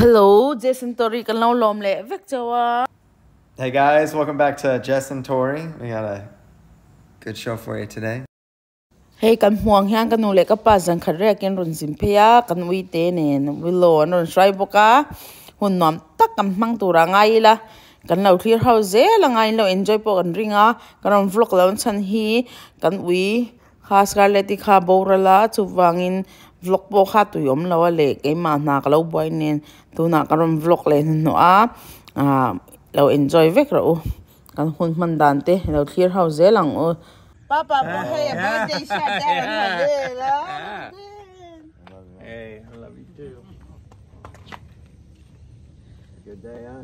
Hello Jason Tori kan lo lawm leh vek chauh a. Hey guys, welcome back to Jess and Tori. We got a good show for you today. Hei kan hmuang hian ka nu leh ka pa zan khat riakin rawn zin phei a, kan uite nen Willow an rawn hruai bawk a, hun nuam tak kan hmang tur a ngai ila, kan lo thlir ho zel a ngai in lo enjoy pawh kan ring a, kan rawn vlog lo chhan hi kan ui kha Scarlett i kha boral a, chuvangin vlog pawh kha tui awm lo a leh keimah hna ka lo buai nen tunah ka rawn vlog leh hnuhnawh a, ah lo enjoy vek rawh u. Kan hun hman dan te lo thlir ho zel ang u. Papa pawh hei a birthday shirt te a rawn ha vel a.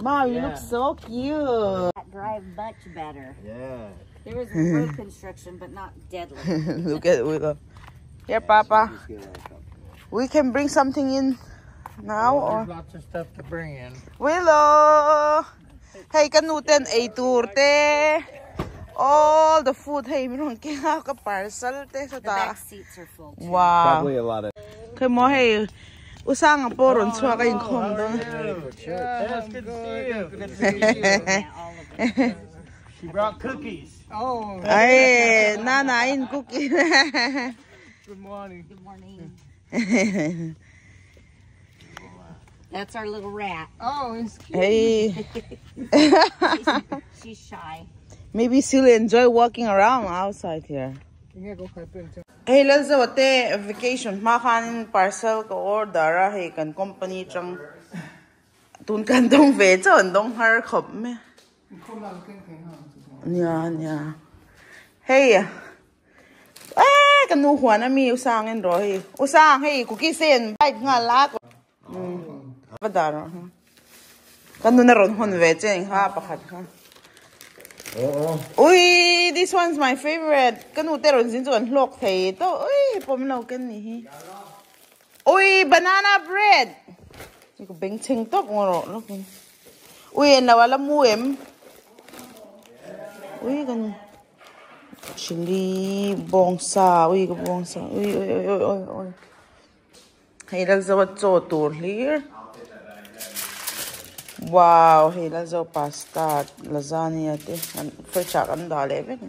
Mom, you look so cute. Drive much better. Yeah. There was road construction, but not deadly. Look at Willow. Here, Papa. We can bring something in now or There's lots of stuff to bring in. Willow. Hei ka nu ten ei tur te all the food hei min rawn keng a ka parcel te The sawtah back seats are full too. wow Probably a lot of Khawi maw hei u Sanga pawh rawn chhuak a inkhawm dawn Yes, good to see you. Good to see you. Yeah, all of it. She brought cookies. Oh. Ai nana in cookie Good morning. Good morning. That's our little rat. Oh, it's cute. Hey. She's shy. Maybe she'll enjoy walking around outside here. Hei Lalzo te vacation hma khanin parcel ka order a hei kan company tang tun kan dawng ve chauh an dawng har khawp mai. Nia nia. Hei eh ka nu huan ami usang in rawh hei usang hei cookie sen bite nghal a. Va dar rawh ha. Ka nuna rawn hawn ve che eng kha pakhat kha. Ui, this one's my favorite. Ka nu te rawn zin chu kan hlawk thei tawh. Ui, pawm lo ken ni hi. Ui, banana bread. Ka beng chheng tawp ngaw rawh lawkin. Ui, en lo a la mu em. Ui, ka nu. Chili bawngsa. Ui, ka bawngsa. Ui, ui, ui, ui, ui, ui. Hei Lalzo a chaw tur hlir. Wow, hei Lalzo pasta, lasagna te an fridge ah kan dah leh vek.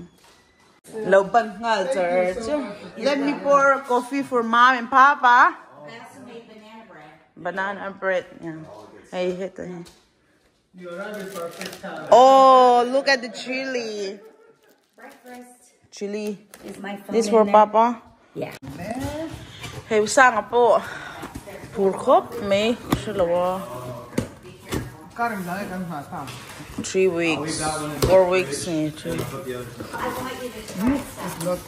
Lo ban nghal char chu. Let me pour coffee for mom and papa. I also made banana bread. Banana bread. Yeah. Hei heta hi. Oh, look at the chili. Breakfast. Chili. Is my phone This in for there? papa. Yeah. Hei usanga pawh phur khawp mai hrelo a. 3 weeks, 4 weeks nge three.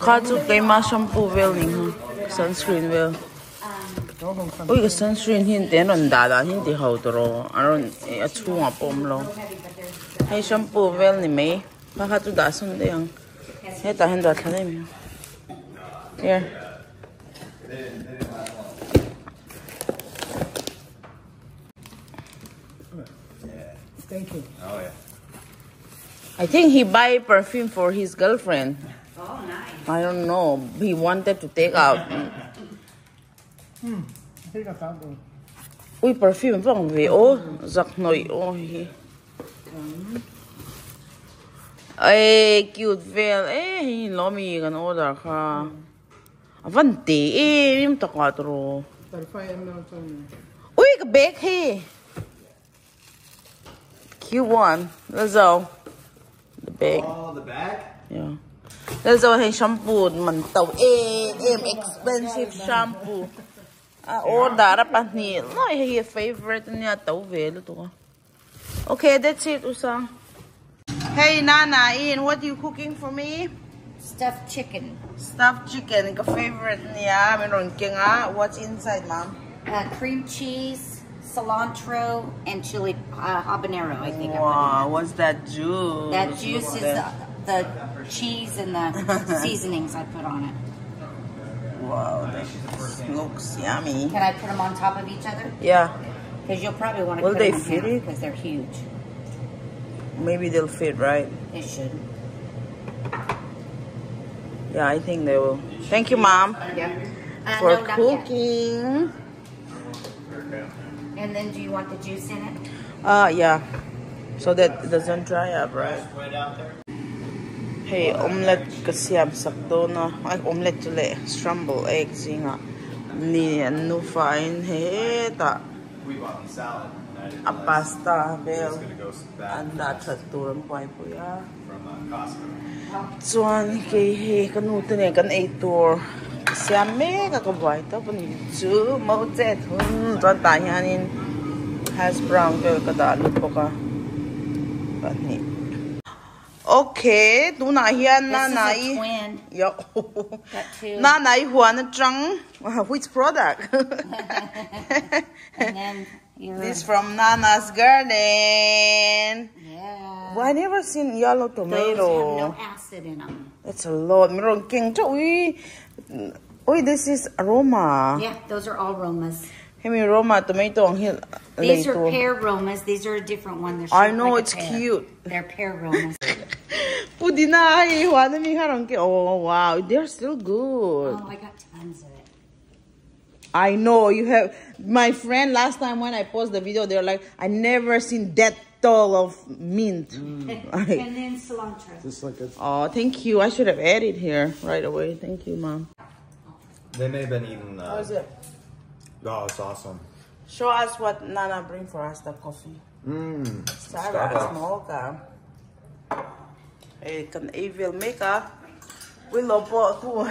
Kha chu keima shampoo vel ni kha sunscreen vel. Ui ka sunscreen hi te an rawn dah dan hi an ti ho tawh a rawn a chhungah pawh a awm lo. Hei shampoo vel ni mai. Kha kha chu dah sawn daih ang. Hetah hian dah thla daih mai ang. Here. Thank you. Oh yeah. I think he buy perfume for his girlfriend. Oh, nice. I don't know. He wanted to take out. I think I found one. Ui perfume vang ve aw zak hnawih aw hi. Ei cute vel e hei hi lawmi kan order kha. A van te em em takah tawh. Ui ka bag hi. Cute one. Let's go. The bag. Oh, the bag? Yeah. Let's go hei shampoo man to em em expensive shampoo. A order a pahnih lai hei hi favorite ania to ve lutuk a. Okay, that's it Usang. Hey Nana Ian, what you cooking for me? Stuffed chicken. Stuffed chicken, ka favorite ania min rawn keng a. What's inside, mom? Cream cheese, cilantro, and chili habanero, I think. Wow, what's that juice? That juice is the cheese and the seasonings I put on it. Wow, that looks yummy. Can I put them on top of each other? Yeah. Because you'll probably want to Will cut they them in fit half it? because they're huge. Maybe they'll fit, right? They should. Yeah, I think they will. Thank you, Mom. Yeah. For No, not yet. cooking. And then do you want the juice in it? Ah, yeah. So that it doesn't dry up, right? Hei omelette ka siam sak dawn a, ai omelette chu leh scramble egg zingah ni an nufa in hei hetah a pasta vel an dah that tur an buaipui a. Chuan kei hei ka nu te nen kan ei tur ka siam mek a ka buai tawp a ni chu mo chet hun chuan tah hianin hash brown vel ka dah lut bawk a pahnih. Okay tunah hian Nana i Nana i huan atang which product this from Nana's garden yeah I never seen yellow tomato Those have no acid in them. That's a lot. Mi rawn keng teuh ui ui this is Roma. Yeah, those are all Romas. Hemi Roma tomato ang hi lei These are tur. pear Romas. These are a different one. They're I shaped know like a it's pear. cute. They're pear Romas. Pudina hei huan ami kha rawn ke oh wow they're still good. Oh, I got tons of it. I know you have my friend last time when I post the video they're like I never seen that tall of mint. Like, And then cilantro. Just like it's oh thank you. I should have added here right away. Thank you, mom. They may have been eating. How is it? Oh, it's awesome. Show us what Nana bring for us the coffee. Sarah Starbucks. Smoker. Hey, kan evil maker. Willow bought too.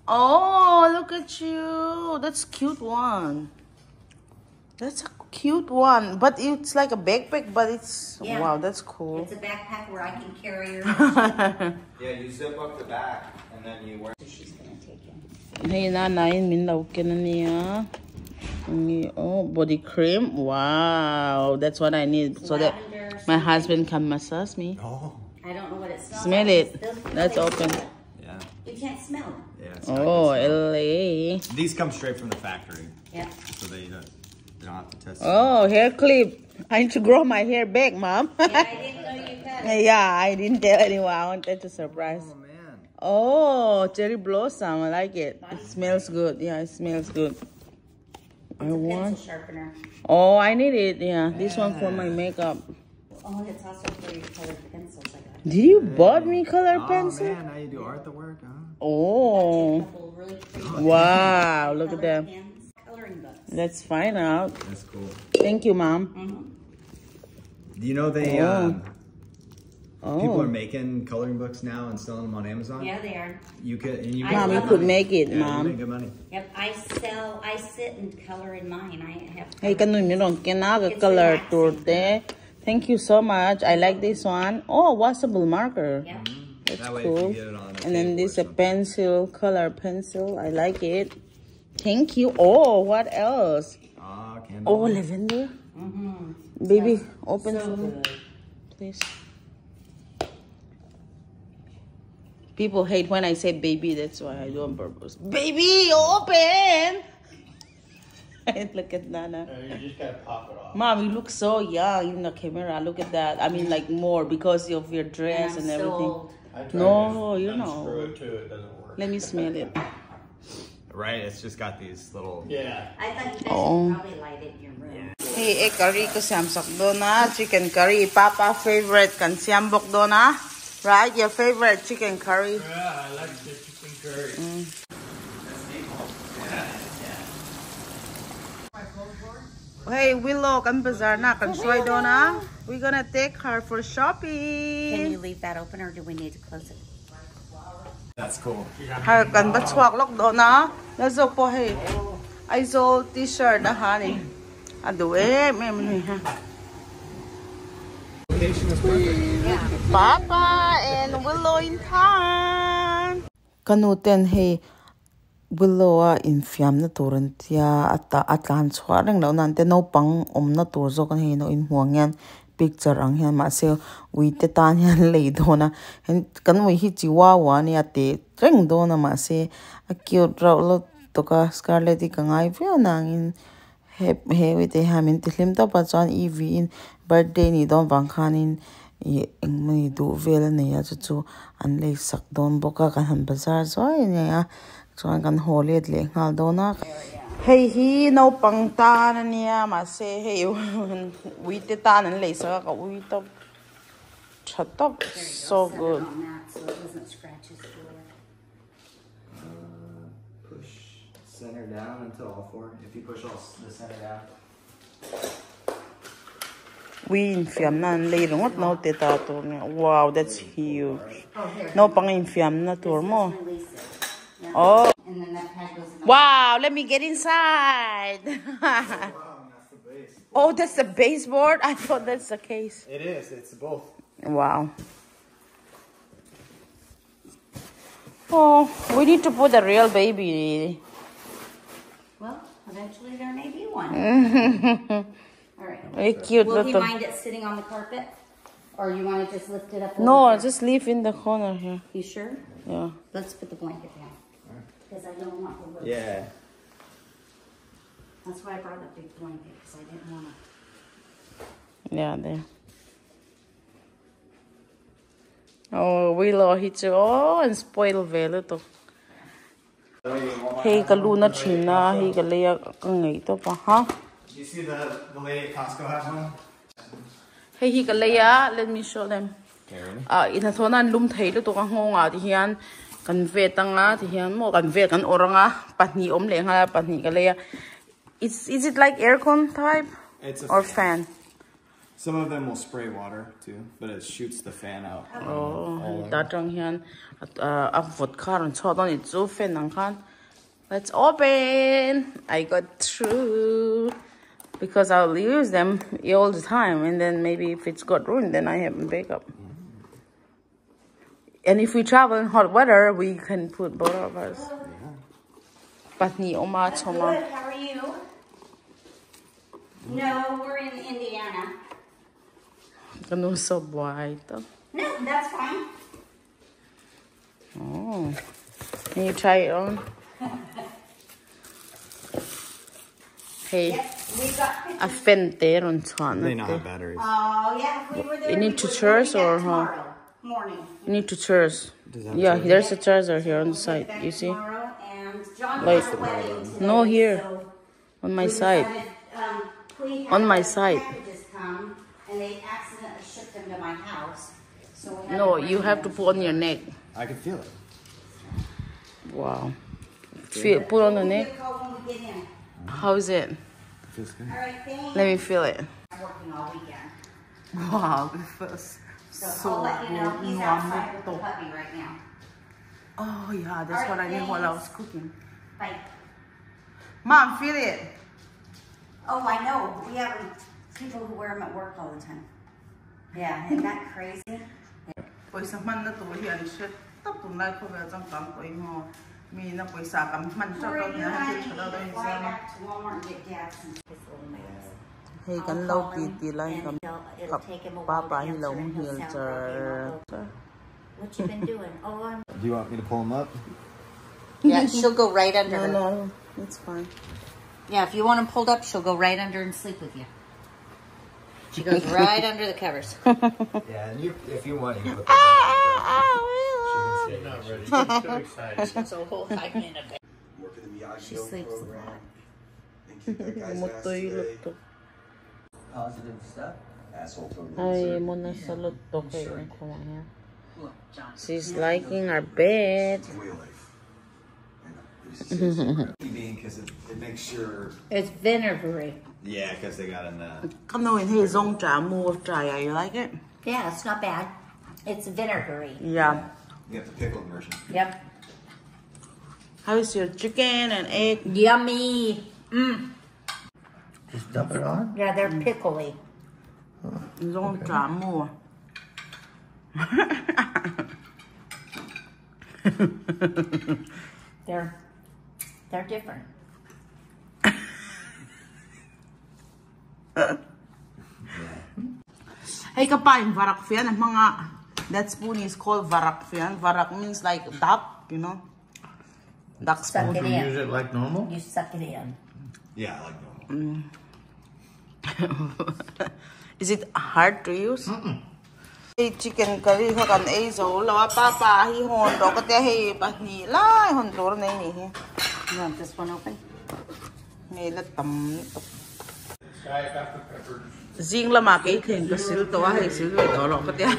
Oh, look at you. That's cute one. That's a cute one. But it's like a backpack, but it's Yeah. wow, that's cool. It's a backpack where I can carry her. Yeah, you zip up the back and then you wear. She's gonna take it. Hey, Nana, in min lau ken ania. Oh, body cream. Wow, that's what I need so that Lavender. my husband can massage me. Oh. I don't know what it smells Smell like. it. Let's open. Yeah. You can't smell it. Yeah. It's got Oh, good smell. LA. These come straight from the factory, Yeah. so they don't have to test. Oh, hair clip. I need to grow my hair back, Mom. Yeah, I didn't know you had. Yeah, I didn't tell anyone. I wanted to surprise. Oh man. Oh, cherry blossom. I like it. It smells good. Yeah, it smells good. I It's a want. pencil sharpener. Oh, I need it. Yeah, this one for my makeup. Oh, it's also for your colored pencils. I got Did you bought me color Oh pencil? man, now you do art the work, huh? Oh, a couple really pretty wow. Look at colored them. pens, coloring books. Let's find out. That's cool. Thank you, Mom. Do you know they Oh. people are Oh, making coloring books now and selling them on Amazon? Yeah, they are. You could and you I make Mom, you good could money. make it, Yeah, you Mom. make good money. Yep, I sell. I sit and color in mine. I have. Hey, kan nu mi ron kena It's color relaxing. turte. Thank you so much. I like this one. Oh, washable marker. Yeah. That's That way if you cool. get it on a And then table or this a something. pencil, color pencil. I like it. Thank you. Oh, what else? Ah, candle. Oh, lavender. Baby, open So for me, good. please. People hate when I say baby. That's why I do on purpose. Baby, open! Look at Nana. You just gotta pop it off. Mom, you look so young in the camera. Look at that. I mean, like more because of your dress And and, I'm so everything. old. I tried No, to you're not. unscrew it too. It doesn't work. Let me smell it. Right, it's just got these little. Yeah. I thought you guys Oh. could probably light it in your room. Hey, egg curry ko siyam sak dona. Chicken curry. Papa favorite kan siyam bok dona. Right? Your favorite chicken curry. Yeah, I like the chicken curry. Hey, Willow, kan bazaar na. Kan shway dona. We're gonna take her for Can shopping. you leave that open, or do we need to close it? That's cool. Her kan ba chuak lok dona. Lazo po hey. Aizol t-shirt na honey. Ado eh, may may ha. Location is perfect. Papa and Willow in town. Kanuten hey Willow a in fiam na turan tia ata atlan chhuah reng lo nan te naupang awm na tur zawk an hei no in hmuang hian picture ang hian mahse ui te tan hian lei dawn a hen kan ui hi chihuahua ania te reng dawn a mahse a cute rauh lo tawk a scarlet hi ka ngai viau nangin he he ui te hian min ti hlim tawp a chuan ev in birthday ni dawn vang khanin ih engmawni duh vel a nei a chu chu an lei sak dawn bawk a kan han bazar zuai a ni a. Chuan kan haw let leh nghal dawn a. Hei hi naupang tan a nia mahse hei uite tan an lei sak a ka ui tawp tha tawp so good. Center down until all four. If you push all the center down. Ui infiamna an lei ringawt naute ta tur nia wow that's huge naupang infiamna tur maw oh wow let me get inside oh that's the baseboard I thought that's the case it is it's both wow oh we need to put a real baby well eventually there may be one all right very cute will little he mind it sitting on the carpet or you want to just lift it up no just leave in the corner here you sure yeah let's put the blanket down because I don't want the wood. Yeah. That's why I brought a big blanket because I didn't want to. Yeah, there. Oh, Willow hi chu aw an spoil ve lutuk. Hei ka lu na thin a hei ka lei a ka ngaih tawp a ha. You see the the lady at Costco has one? Hei hi ka lei a let me show them. Ah i hnathawhna an lum thei lutuk a nghawng ah ti hian kan vet anga ti hian maw kan vet kan awrh anga pahnih awm leh nghal a pahnih ka lei a is is it like aircon type or fan? Some of them will spray water too, but it shoots the fan out. Oh, hei ta tang hian a vawt kha a rawn chhuak dawn a ni chu fan ang khan. Let's open! I got through because I'll use them all the time and then maybe if it's got ruined then I have a backup. And if we travel in hot weather, we can put both of us. Pahnih awm a chhawm a. Good, how are you? No, we're in Indiana. Ka nu saw buai tawp. No, that's fine. Oh, can you try it on? Hey, a fan te rawn chhuah na te. Oh, yeah, if we were there, You we need to would charge be back or huh? tomorrow morning. You need to charge. Yeah, there's a charger here on the side. You see? Tomorrow, and John Like, has a wedding today, no here. so On my we side. decided, we had On my the side. packages come, and they accidentally shipped them to my house. So we had No, to you bring have to them. put on your neck. I can feel it. Wow. Feel, put on the We'll neck. give a call when we get in. How is it? It feels good. All right, thanks. Let me feel it. Working all weekend. Wow, it feels So, so I'll let you know. good. He's Nuam outside with the lutuk. puppy right now. Oh yeah, that's All what I right, did while I was thanks. cooking. Bye. Mom, feel it. Oh, I know. We have people who wear them at work all the time. Yeah, isn't that crazy? Pawisa hman na tur hi an hre tawp tunlai khawvel changkang pawh hi maw mi na pawisa kam hman teuh Tori, teuh you hian and I thil need tha to deuh deuh fly insiam a. back to Walmart and get Dad some his little mask. Hei I'll kan lo call ti him ti lai and kam he'll, it'll kap take him a pa while pa to hi lo answer and he'll muhil sound char grumpy and I'll go, char. what you been doing? Oh, I'm... Do you want me to pull him up? Yeah, she'll go right under No, her. no, it's fine. Yeah, if you want him pulled up, she'll go right under and sleep with you. She goes right under the covers. Yeah, and you, if you want, you can put the She's not ready. She's too excited. So I'm in a bed. She sleeps a lot. Muttui lutuk. Positive step. Ay, mo na sa lutok kay yung kumain. She's liking our bed. Because it, it makes sure. It's vinegary. Yeah, because they got in the. Come on, hey, zong cha mu cha ya. You like it? Yeah, it's not bad. It's vinegary. Yeah. You got the pickled version. Yep. How is your chicken and egg? Yummy. Mm. Just dump it on? Yeah, they're pickly. Zong cha mu. They're they're different. Hey, kapain varak fian ang mga that spoon is called varak fian. Varak means like duck, you know. Duck Suck spoon. it You use in. it like normal? You suck it in. Yeah, like normal. Is it hard to use? Hei chicken curry kha kan ei zo lo a papa hi hawn rawh ka tia hei pahnih lai hawn tur a nei nih hi. You want this one open? Hei la tam lutuk. Zing lamah kei thleng ka sil tawh a hei sil ve tawh rawh ka tia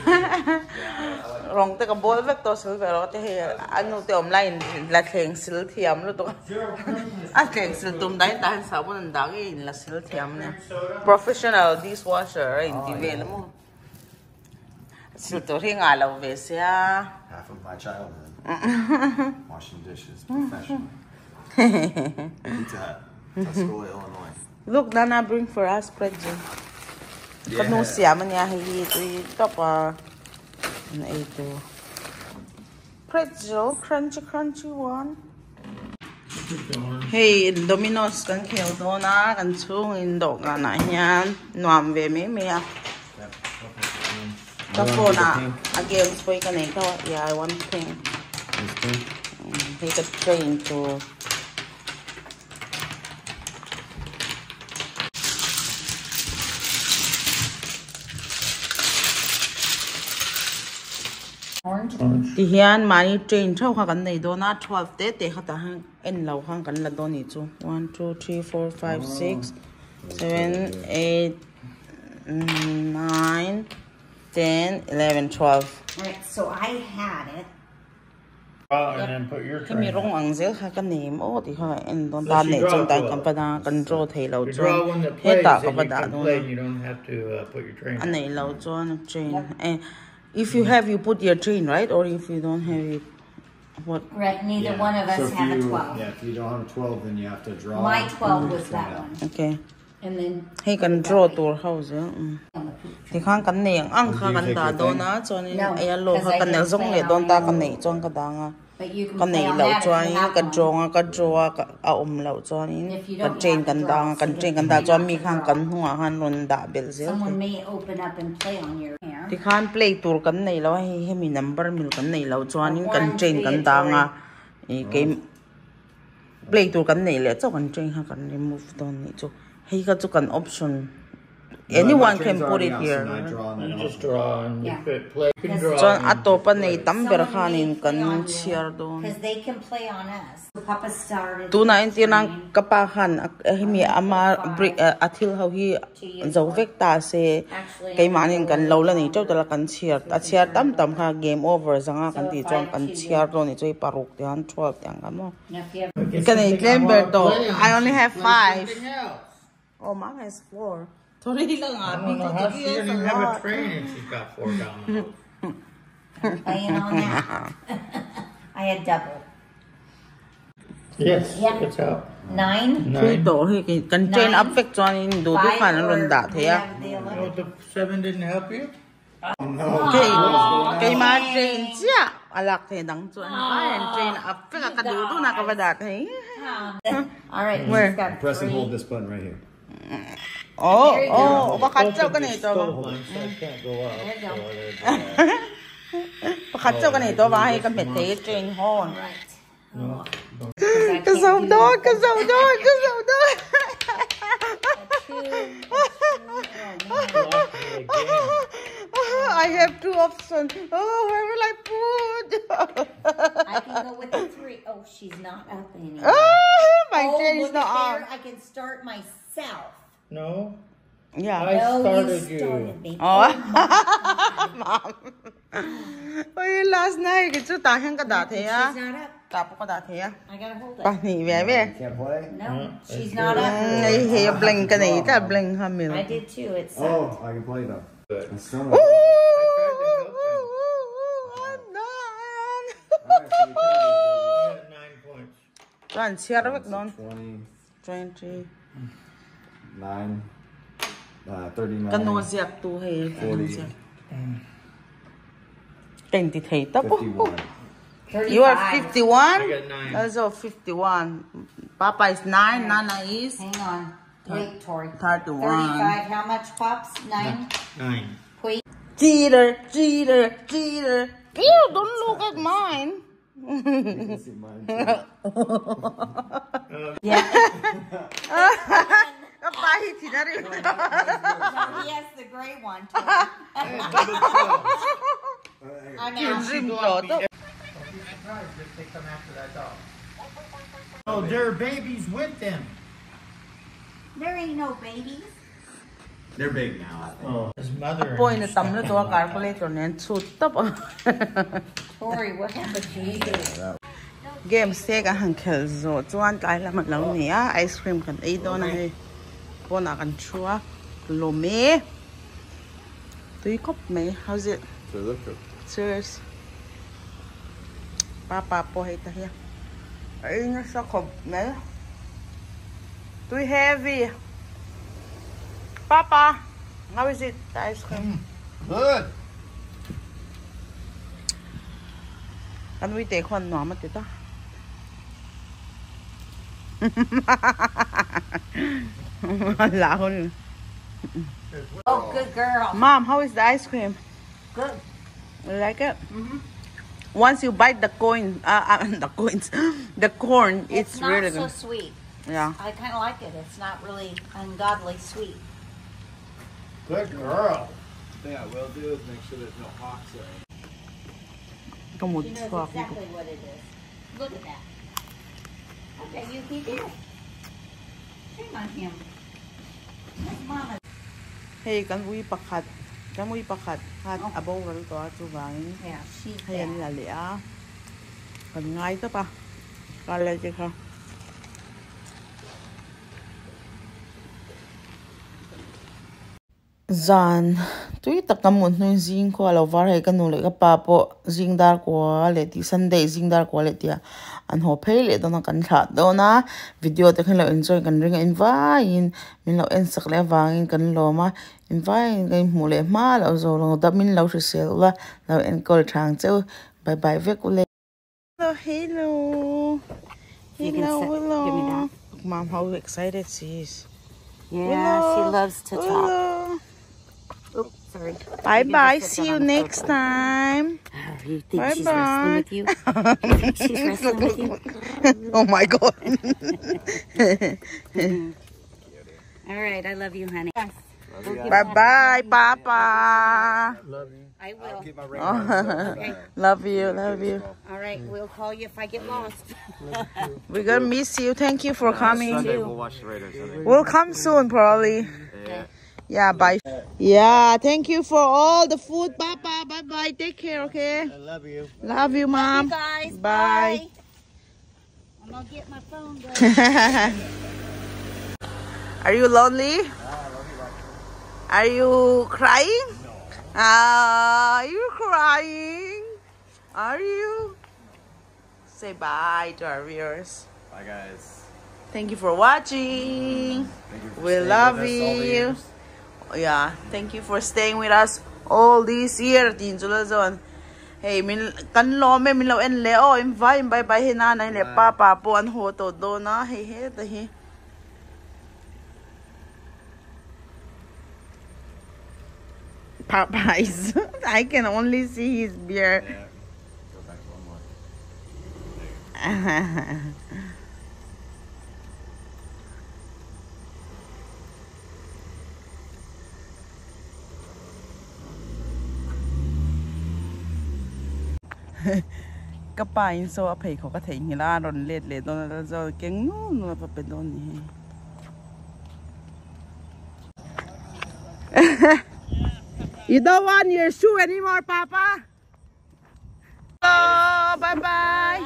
rawng te ka bawl vek tawh sil ve rawh ka tia hei a nu te awm laiin la thleng sil thiam lutuk a a thleng sil tum dahin tah hian sahbawn an dah ngei in la sil thiam a nia professional dishwasher a inti vel a maw. Sil tur hi ngah lo ve sia. Half of my childhood washing dishes professionally. Pizza Hut, Tuscola, Illinois. Look, Nana bring for us pretzel. Ka nu siam ania hei hi tui tawp a an ei tur. Pretzel, crunchy crunchy one. Hei Domino's kan khel dawn a kan chhung in dawhkan ah hian nuam ve mai mai a ka phone ah a games pawh hi ka nei tho a yeah I want pink hei ka train tur. Tihian mahni train theuh kha kan nei dawn a 12 te te kha tah hian en lo khan kan la dawn anih chu 1 2 3 4 5 6 7 8 9 10 11 12. Alright, so I had it. Hemi rawng ang zel kha ka nei em aw tih kha en dawn ta neih chuan tan kan va dah kan draw thei lo chuan hetah ka va dah dawn a a neih loh chuan a train eh if you have you put your train right or if you don't have you what Right, neither one of us have a 12. Yeah, if you don't have a 12 then you have to draw. My 12 was that one. Okay. And then Hei kan draw tur ho zel tikhan kan nei ang ang kha kan dah dawn a chuanin ei a law kha ka nel zawng leh dawn ta ka neih chuan ka dang a ka neih loh chuanin ka drawng a ka draw a a awm loh chuanin ka train kan dang a kan train kan dah chuan mi khan kan hnungah khan rawn dah belh zel thei tikhan play tur kan neih loh a hei hemi number mil kan neih loh chuanin kan train kan dang a ih kei. Play tur kan neih leh chauh kan train kha kan remove dawn nih chu hei kha chu kan option anyone can put it here chuan a tawp a nei tam ber khanin kan chhiar dawn tunah entir nan ka pa khan hemi ama brick a thil ho hi zo vek ta se keimahni kan lo la nei teuh tala kan chhiar a chhiar tam tam kha game over zanga kan tih chuan kan chhiar dawn nih chu hei paruk te ang 12 te ang kha maw. Ka nei tlem ber tawh. I only have 5. Oh, mom has 4. Tori la nga bik I don't know how she didn't even have a train and she's got 4 dominoes. Playing on that. I had double. Yes, it's out. 9. Three tawh hi kan train up vek chuan in duh duh khan an rawn dah thei a. Oh, the 7 didn't help you? Kei keimah train chiah a lak thei dang chu an vai an train up vek a ka duh duh na ka va dah thei. Alright, Where? she's got Press and three. hold this button right here. Oh, oh, pakhat chauh ka nei tawh vang. Mine, so I can't go up. There you go. So I gotta go up. Pakhat chauh ka nei tawh vang hei ka hmet thei train hawn. Right. No, don't. Ka zo dawn, ka zo dawn, ka zo dawn. I have two options. Oh, where will I put? I can go with the 3. Oh, she's not up anymore. Oh, my oh, train is look not at there. up. I can start myself. No, Yeah. I No, started you you. started me. Oh, mom. Oi, last night cái chú ta hẹn cái đã thế á. She's not up. Ta cũng có đã thế á. I gotta hold it. Bà nhỉ về về. Can't play? No, she's not up. Ấy he blink cái này ta blink hả mình. I did too. It sucked. Oh, I can play though. It's still not. Ooh, tried to help him. I'm done. All right, so we count You got 9 points. Toàn chia ra vết these, non. baby. 20. 29, 39, Cái nô diệp tu hay. 40, Cảnh thì thấy tao 51. You are 51? I got 9. That's all 51. Papa is 9, Nana is Hang on. Wait, Tori. 31. 35. How much, Pops? 9? 9. Wait. Cheater, cheater, cheater. Ew, don't look at mine. You can see mine too. Yeah. Papa, he No, he has the gray one, Tori. Thinrim tawh tawp. Oh, there are babies with them. There ain't no babies. They're big now, I think. Oh, his mother. A point a tam lutuk a calculator nen chhut tawp a. Tori, what happened to you? Games te kan han khelh zawh chuan tlai lam a lo ni a, ice cream kan ei dawn a hei pawnah kan thu a, lawm e. Tui khawp mai, how's it? Cheers. Papa pawh hei ta hi a ei nasa khawp mai. Tui heavy. Papa, how is it the ice cream? Good. Kan ui teh khuan nuam a ti ta. Lau ni. Oh, good girl. Mom, how is the ice cream? Good. You like it? Mm-hmm. Once you bite the coin, the coins, the corn, it's, It's not really so good. sweet. Yeah. I kind of like it. It's not really ungodly sweet. Good girl. Thing I will do is make sure there's no hawks or anything. Ka mut She knows chhuak exactly what it is. Look at that. Okay, you he did. Shame on him. His mama. Hei kan ui pakhat, kan ui pakhat khat a boral tawh a chuvangin Yeah, she's hei an bad. la leh a, kan ngai tawp a, kar leh te kha. Zan tui tak ka hmuh hnuin zing khaw a lo var hei ka nu leh ka pa pawh zing dar kua leh tih Sunday zing dar kua leh tih ah an haw phei leh dawn a kan thlah dawn a video te khan lo enjoy kan ring a invaiin min lo en sak leh avangin kan lawm a invaiin ka inhmuh leh hma loh zo lo dam in lo hrisel ula lo enkawl thang cheu bye bye vek ule. Hello hello You can hello sit. hello Give me that. Mom how excited she is. Yeah, she loves to talk. Hello. Oops, sorry. Bye You can bye. just sit See down you on the next sofa. time. Oh, you think Bye she's wrestling bye. with you? You think she's wrestling with you? Oh my god. All right, I love you, honey. Yes. Love you guys. Bye bye, Papa. Love you. I will. Keep my ring on, so, Love you, love you. All right, we'll call you if I get lost. We're gonna miss you. Thank you for coming. Sunday we'll watch the Raiders. I think. We'll come soon, probably. Yeah. Yeah, bye. Yeah, thank you for all the food, Papa. Bye bye. Take care, okay? I love you. Love you, Mom. Love you guys. Bye. Bye. I'm gonna get my phone going. Are you lonely? Are you crying? No. Are you crying? Are you? Say bye to our viewers. Bye guys. Thank you for watching. Thank you for We staying love with us all the you. years. Yeah, thank you for staying with us all this year. Tin chula zon. Hey, min kan lo me min lo en le o im vai bye bye he na na le papa po an ho to do na hey he ta hi. Papa is I can only see his beard. Yeah. Go back one more. Ka pa in so a phei khaw ka thei ngila rawn let leh dawn a zo keng nu nu a pa pe dawn ni hei. You don't want your shoe anymore, Papa? Oh, bye bye.